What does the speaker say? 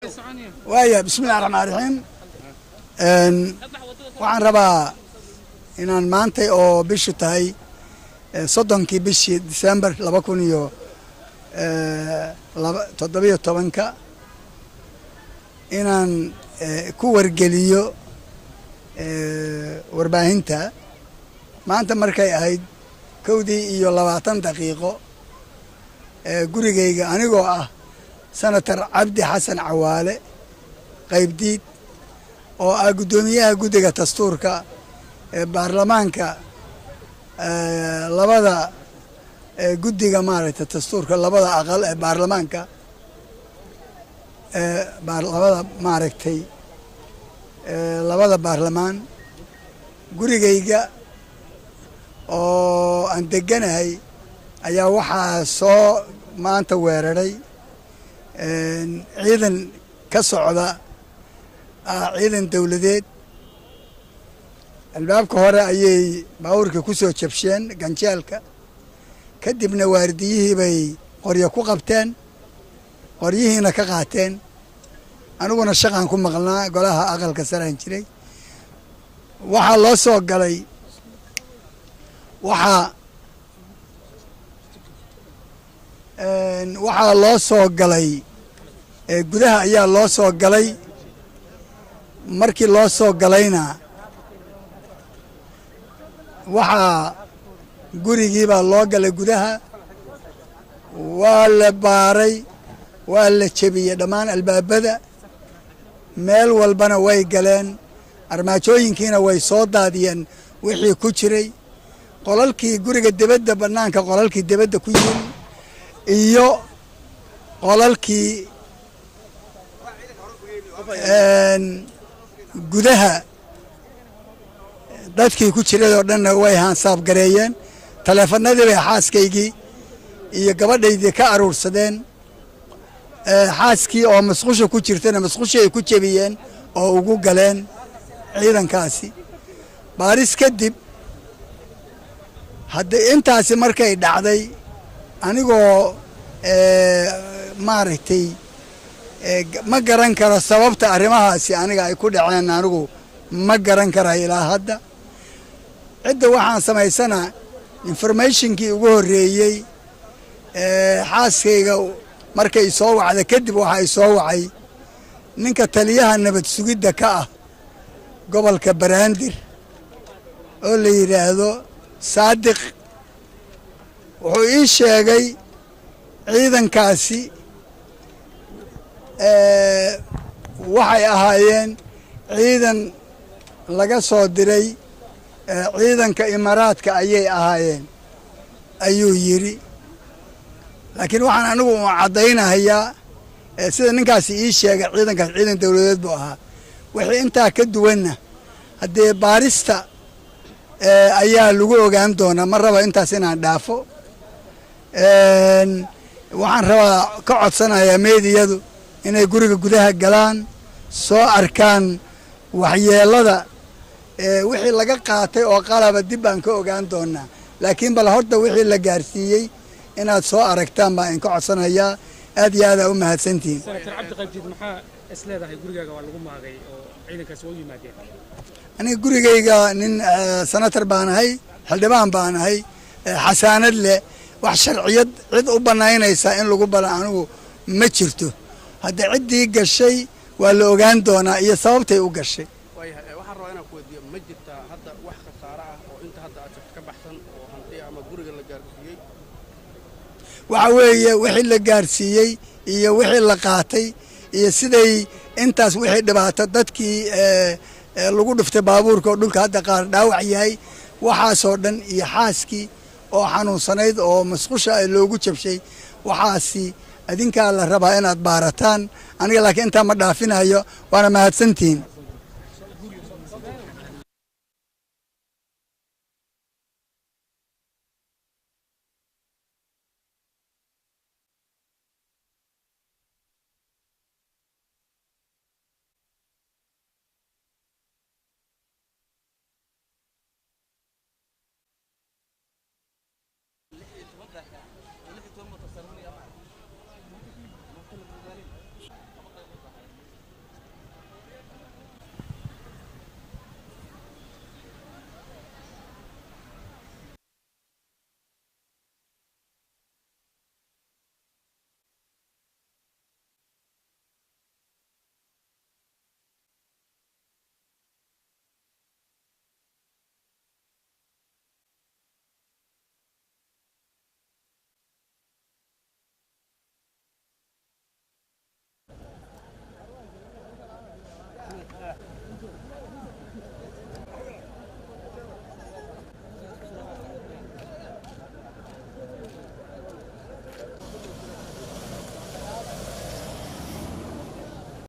Waaya, bismillahi raxmaan raxiim. Waxaan rabaa inaan maantay oo bishu tahay 30-kii bishii December 2017-ka inaan ku wargeliyo warbaahinta. Maanta markay ahayd 1:20, gurigayga, anigoo ah Senator Cabdi Xasan Cawaale Qaybdiid, oo ah guddoomiyaha guddiga dastuurka ee baarlamaanka, labada guddiga maaragtay dastuurka, labada aqal ee baarlamaanka, labada maaragtay labada baarlamaan, gurigayga oo aan deganahay ayaa waxaa soo maanta weeraray ciidan ka socda, ciidan dowladeed. Albaabka hore ayay baabuurka ku soo jabsheen ganjeelka, kadibna waardiyihii bay qoryo ku qabteen, qoryihiina ka qaateen. Aniguna shaqaan ku maqnaa, golaha aqalka saraan jiray. Waxaa loo soo galay, waxaa loo soo galay gudaha ayaa loo soo galay. Markii loo soo galayna, waxaa gurigii baa loo galay gudaha, waa la baaray, waa la jebiyey dhammaan albaabada, meel walbana way galeen, armaajooyinkiina way soo daadiyeen wixii ku jiray, qolalkii guriga debadda, bannaanka, qolalkii debadda ku yimi iyo qolalkii gudaha. Dadkii ku jiray oo dhanna way haansaab gareeyeen. Taleefanadii bay xaaskaygii iyo gabadhaydii ka aruursadeen. Xaaskii oo musqusha ku jirtana musqushii ay ku jebiyeen oo ugu galeen ciidankaasi. Baaris kadib, hadda intaasi markay dhacday, anigoo maaragtay ma garan karo sababta arrimahaasi aniga ay ku dhaceen, anigu ma garan karayo ilaa hadda. Cidda waxaan samaysana informationkii ugu horreeyey, xaaskayga markay soo wacda kadib, waxa ay soo wacay ninka taliyaha nabad sugidda ka ah gobolka Baraandir oo la yidhaahdo Saadiq. Wuxuu ii sheegay ciidankaasi waxay ahaayeen ciidan laga soo diray ciidanka Imaaraadka ayay ahaayeen, ayuu yidhi. Laakiin waxaan anigu u caddaynahayaa, sida ninkaasi ii sheegay, ciidankaas ciidan dowladeed buu ahaa. Wixii intaa ka duwanna haddee baarista ayaa lagu ogaan doonaa. Ma raba intaas inaan dhaafo. Waxaan rabaa ka codsanayaa meediyadu inay guriga gudaha galaan, soo arkaan waxyeelada wixii laga qaatay oo qalaba dib baan ka ogaan doonaa. Laakiin bal horta wixii la gaarsiiyey inaad soo aragtaan baan idinka codsanayaa. Aad iyo aadaa u mahadsantihiin. Senator Cabdi Qaybdiid, maxaa is leedahay gurigaaga waa lagu maagay oo ciidankaasi waa u yimaadeen? Aniga gurigayga nin senator baan ahay, xildhibaan baan ahay, xasaanad leh. Wax sharciyad cid u banaynaysa in lagu bala anigu ma jirto. Hadda ciddii gashay waa la ogaan doonaa iyo sababtay u gashay. Waayahay, waxaan rabaa inaan ku weydiiyo: ma jirtaa hadda wax khasaare ah oo inta hadda aad jirto ka baxsan oo hanti ama guriga la gaarsiiyey? Waxa weeye wixii la gaarsiiyey iyo wixii la qaatay iyo siday intaas wixii dhibaato dadkii lagu dhuftay baabuurka oo dhulka hadda qaar dhaawac yahay, waxaasoo dhan iyo xaaskii oo xanuunsanayd oo musqusha loogu jabshay, waxaasi adinkaa la rabaa inaad baarataan. Aniga laakiin intaa ma dhaafinayo, waana mahadsantihiin.